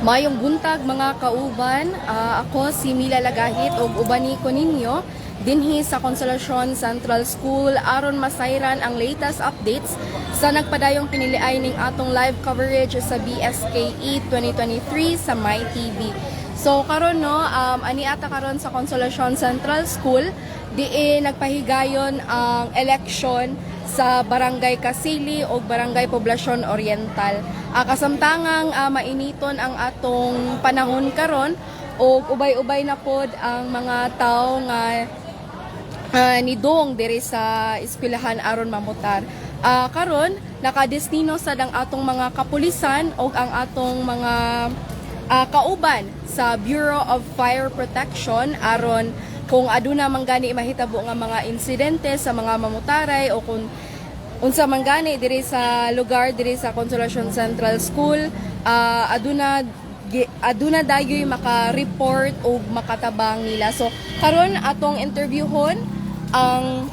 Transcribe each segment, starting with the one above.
Maayong buntag, mga kauban. Ako si Mila Lagahit ug ubani ko ninyo dinhi sa Consolacion Central School aron masayran ang latest updates sa nagpadayong piniliay ning atong live coverage sa BSKE 2023 sa MyTV. So karon no, ani ata karon sa Consolacion Central School diin nagpahigayon ang election sa Barangay Kasili o Barangay Poblacion Oriental. Kasamtangang mainiton ang atong panahon karon ug ubay-ubay na pod ang mga tao nga nidong diri sa eskwelahan aron mamutar. Karon nakadestino sad ang atong mga kapulisan o ang atong mga kauban sa Bureau of Fire Protection aron kung aduna man gani mahitabo nga mga insidente sa mga mamutaray o kung unsa man gani diri sa lugar, diri sa Consolacion Central School, aduna dayoy maka-report o makatabang nila. So karon atong interviewhon ang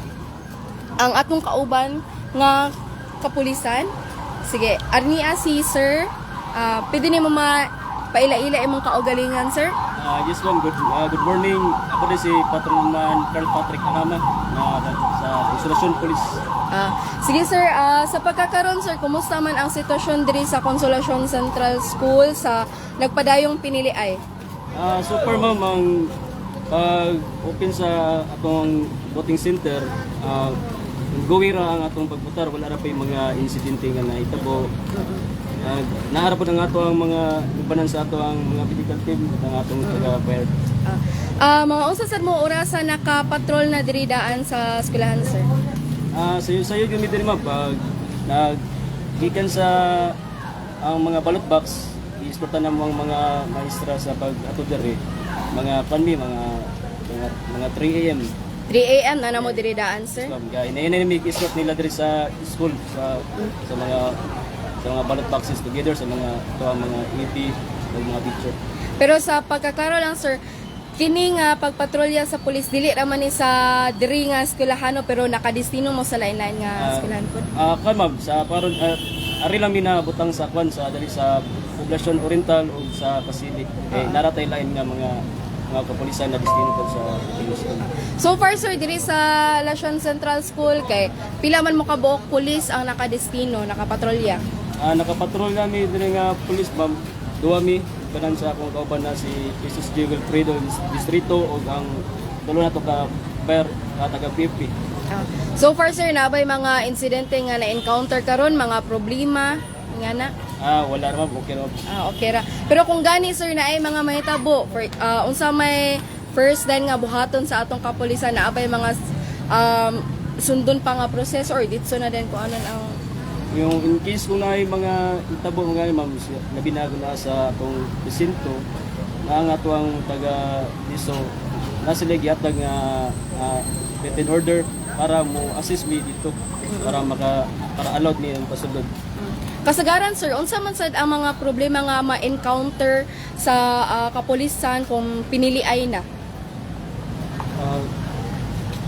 atong kauban nga kapulisan. Sige, arnia si sir. Pwede nimo ma paila-ila imong kaugalingan, sir? Yes ma'am, good morning. Ako din si Patrolman Carl Patrick Alama na sa Consolacion Police. Sige sir, sa pagkakaron sir, kumusta man ang sitwasyon diri sa Consolacion Central School sa nagpadayong piniliay? So far ma'am, ang pag-open sa atong voting center, going ra ang atong pagbutar, wala ra pa yung mga insidente nga nahitabo. Naa ra pod ang ato ang mga ubanan sa ato ang mga medical team at ang atong taga fire. Mga unsa sad mo orasa nakapatrol na diri daan sa eskwelahan, sir? Sayo sayo gyud mi diri ma'am pag naggikan sa ang mga ballot box, i-escortan na mo ang mga maestra sa pag ato diri. Mga panmi mga 3 AM. 3 a.m. na namo diri daan, sir? So, kaya inainay mi escort nila diri sa school sa mga ballot boxes together sa mga to ang mga EP o mga teacher. Pero sa pagkaklaro lang sir, kini nga pagpatrolya sa pulis dili ra man ni sa diri nga eskwelahan no, pero nakadestino mo sa lain-lain nga eskwelahan po? Kan ma'am, sa karon ari lang mi na butang sa kwan sa dali sa Poblacion Oriental o sa Kasili. Eh naratay lain nga mga kapulisan na destino pod sa Poblacion. So far sir, diri sa Lasian Central School kay pila man mo kabuok pulis ang nakadestino, nakapatrolya? Nakapatrol nami diri nga pulis ma'am, duwa mi kanan sa akong kauban na si Jesus G. Wilfredo Distrito ug ang tulo nato ka fire ka taga PP. So far sir, nabay mga insidente nga na-encounter karon, mga problema nga na? Wala ra ma'am, okay ra ma'am. Okay ra. Pero kung gani sir na ay mga mahitabo, for, unsa may first then nga buhaton sa atong kapulisan, naa bay mga sundon pa nga proseso or ditso na din kung ano ang Yung in case kung naay mga itabo mga ma'am, labi na na sa atong presinto na ang ato ang taga diso na sila gihatag nga written order para mo assist me dito para allowed ni ang pasulod. Kasagaran sir, unsa man sad ang mga problema nga ma-encounter sa kapulisan kung pinili ay na?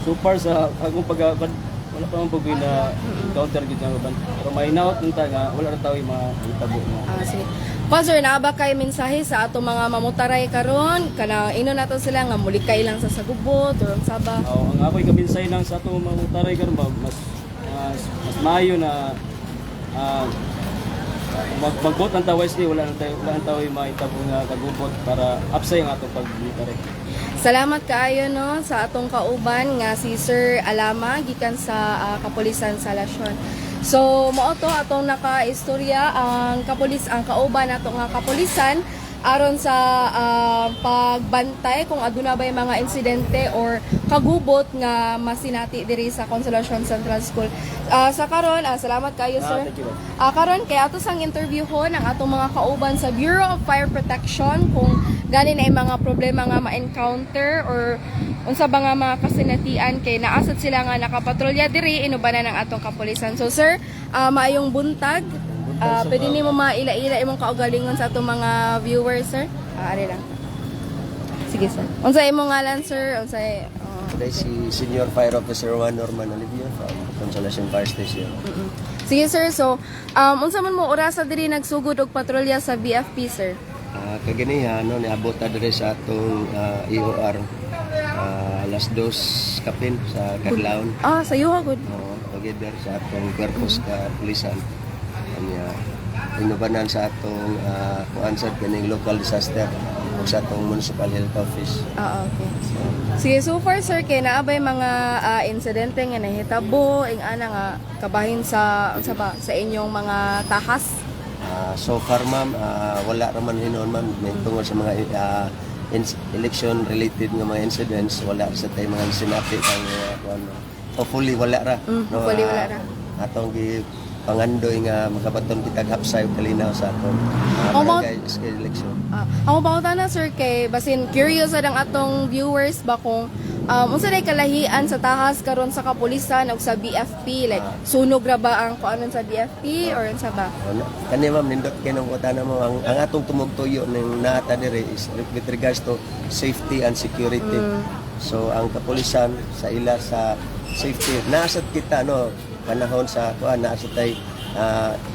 So far sa akong pag wala pa man pag na encounter gid nga uban. Pero may naot unta nga wala ra tawo yung mga itabo nga. Sige. Pa sir, naa ba kay mensahe sa atong mga mamutaray karon? Kana ino nato sila nga mulikay lang sa sagubot or unsa ba? Oh, ang ako'y kaminsay lang sa ato mga mutaray karon ba mas maayo na mag-vote ang tawa wisely, wala ang tawo yung mahitabo nga kagubot para upsay ang atong pagmutaray. Salamat kaayo no sa atong kauban nga si Sir Alama gikan sa kapulisan sa Lasyon. So mao to atong nakaistorya ang kapulis ang kauban nato nga kapulisan aron sa pagbantay kung aduna bay mga insidente or kagubot nga masinati diri sa Consolacion Central School. Sa karon, salamat kayo sir. Thank you, ma'am. Karon kay ato sang interviewhon ang atong mga kauban sa Bureau of Fire Protection kung gani na yung mga problema nga ma-encounter or unsa ba nga mga kasinatian kay naasad sila nga nakapatrolya diri inubanan ang atong kapulisan. So sir, maayong buntag. Pwede nimo maila-ila imong kaugalingon sa atong mga viewers, sir? Ari lang. Sige sir. Unsa imong ngalan, sir? Unsa oh. Today si Senior Fire Officer 1 Norman Olivia from Consolacion Fire Station. Sige sir, so unsa man mo orasa diri nagsugod og patrolya sa BFP, sir? Kaganiha no, niabot ta diri sa atong EOR 2:00 kapin sa kadlawon. Ah, sa iyo gud. Oo, together sa atong cuerpos kapulisan. Kanya inubanan sa atong kuan sa kining local disaster ug sa atong municipal health office. Ah, okay. Sige, so far, sir, kay naa bay mga insidente nga nahitabo ing ana nga kabahin sa unsa ba sa inyong mga tahas? So far, ma'am, wala raman hinuon, ma'am, may tungod sa mga election related nga mga incidents, wala sa tay mga sinapi ang kuan, ma'am. Hopefully wala ra. Hopefully wala ra. Atong gi pangandoy nga makabaton kita hapsay ug kalinaw sa atong Oh, barangay SK election. Ang pangutana, sir, kay basin curious sad ang atong viewers ba kung unsa day kalahian sa tahas karon sa kapulisan ug sa BFP, like sunog ra ba ang kuanon sa BFP or unsa ba? Ano, kani ma'am, nindot kay nang utana mo, ang atong tumugtuyo ning naata diri is with regards to safety and security. So ang kapulisan sa ila sa safety, nasad kita no panahon sa kuan, naa sad tay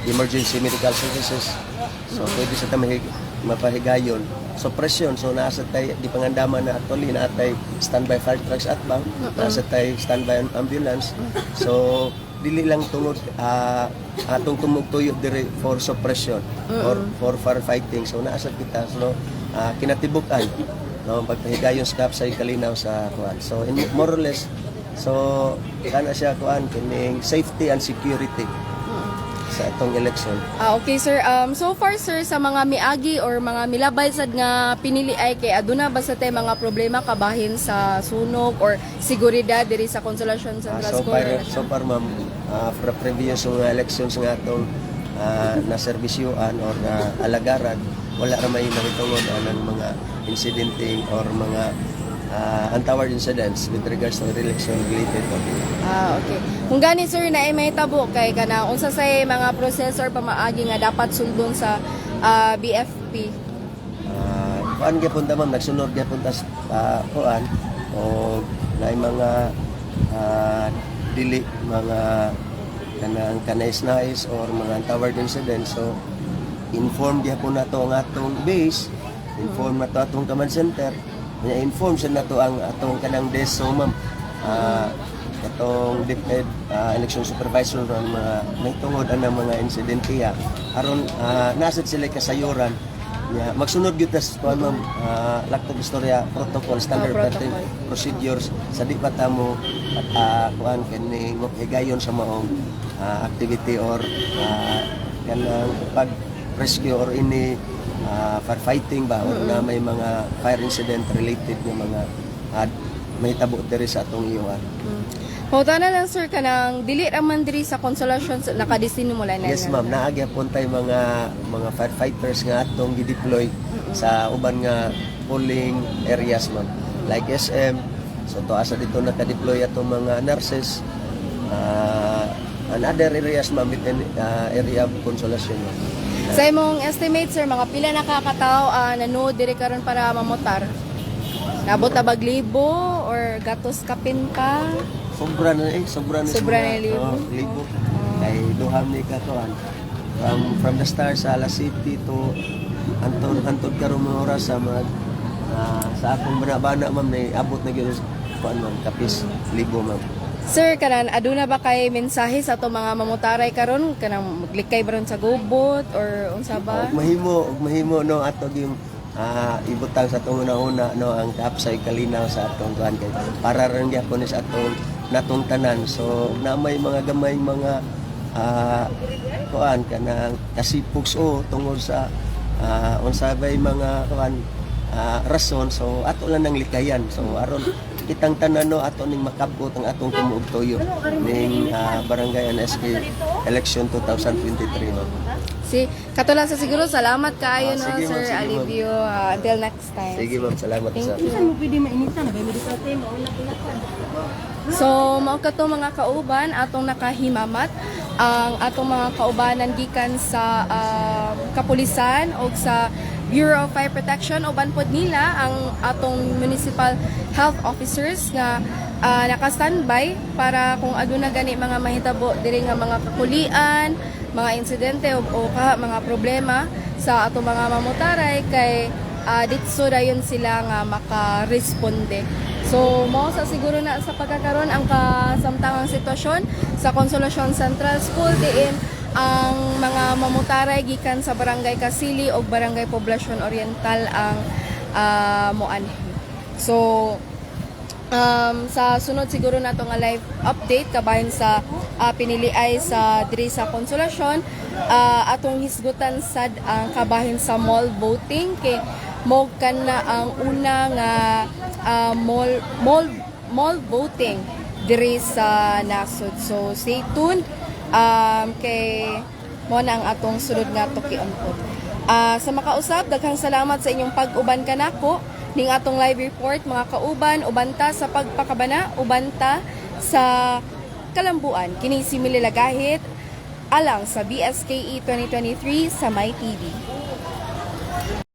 emergency medical services. So pwede sa ta mapahigayon. So presyon, so naa sad tay gipangandaman na actually naa tay standby fire trucks at bang, naa sad tay standby ambulance. So dili lang tungod atong tumugtuyo diri for suppression or for firefighting. So naa sad kita, so kinatibuk-an no pagpahigayon sa kapsay kalinaw sa kuan. So in more or less, so kana siya kuan kining safety and security sa atong election. Ah, okay, sir. So far, sir, sa mga miagi or mga milabay sad nga pinili ay kay aduna ba sa tay mga problema kabahin sa sunog or seguridad diri sa Consolacion Central So School? far, so far ma'am, for previous mga elections nga atong naserbisyuan or alagaran, wala ra may nahitungod anang mga incidente or mga untoward incidents with regards to election related. Ah, okay. Kung gani, sir, na may tabo kay kana unsa say mga proseso or pamaagi nga dapat sundon sa BFP? Kuan gyapon ta, ma'am, nagsunod gyapon ta sa kuan o naay mga dili mga kanang kanais-nais or mga untoward incidents, so inform gyapon nato ang atong base, inform nato atong command center, nya inform sa nato ang atong kanang desk. So ma'am, katong DepEd election supervisor ron mga may tungod ang mga insidente ya aron nasad sila kasayuran. Ya, magsunod gyud tas kuan, ma'am, laktog istorya protocol, standard protocol. operating procedures sa di pa ta mo at kuan kining higayon sa maong activity or kanang pag rescue or ini firefighting ba or na may mga fire incident related nga mga may tabo diri sa atong EOR. Pangutana lang, sir, kanang dili ra man diri sa Consolacion nakadestino mo lang? Yes ma'am, naa gyapon tay mga firefighters nga atong gi-deploy sa uban nga polling areas, ma'am. Like SM, so to asa dito naka-deploy atong mga nurses and other areas, ma'am, within area of Consolacion, ma'am. Sa imong estimate, sir, mga pila na kakatao nanood diri karon para mamotar? Nabot na bag libo or gatos kapin pa? Sobra na eh, sobra na Sobra sa na libo? Oo, libo. Kay duha ni katuan. From the start sa alas City to anton antod karon mga oras sa mag sa akong bana-bana, ma'am, na abot na gyud sa kuan, ma'am, kapis libo, ma'am. Sir, kanan aduna ba kay mensahe sa ato mga mamutaray karon, kanang maglikay ba ron sa gubot or unsa ba? Og mahimo no ato yung ibutang sa atong una-una no ang kapsay kalinaw sa atong kuan kay para ron gyapon ni sa atong natong tanan. So na may mga gamay mga kuan kanang kasipog o tungod sa unsa bay mga kuan rason, so ato lang nang likayan, so aron kitang tanan no ato ning makabot ang atong tumuog tuyo ning barangay and SK election 2023, no. Si katulan sa siguro, salamat kaayo no, Sige, ma'am, Sir sige, ma'am. Alivio. Until next time. Sige ma'am, salamat Thank sa you. Saan mo pwede mainitan? Bay medical team, mauna pila ka. So, mao kato mga kauban, atong nakahimamat ang atong mga kaubanan gikan sa kapulisan o sa Bureau of Fire Protection, uban pod nila ang atong municipal health officers nga naka-standby para kung aduna gani mga mahitabo diri nga mga kakulian, mga insidente o mga problema sa sa ato mga mamutaray kay ditso dayon sila nga makaresponde. So mao sa siguro na sa pagkakaron ang kasamtangang sitwasyon sa Consolacion Central School diin ang mga mamutaray gikan sa Barangay Kasili o Barangay Poblacion Oriental ang moanhi. So sa sunod siguro nato nga live update kabahin sa piniliay sa diri sa Consolacion, atong hisgutan sad ang kabahin sa mall voting kay mo na ang una nga mall voting diri sa nasod. So stay tuned kay mo na ang atong sunod nga tukion po. Sa makausap, daghang salamat sa inyong pag-uban kanako ning atong live report, mga kauban, ubanta sa pagpakabana, ubanta sa kalambuan. Kini si Mili Lagahit alang sa BSKE 2023 sa My TV.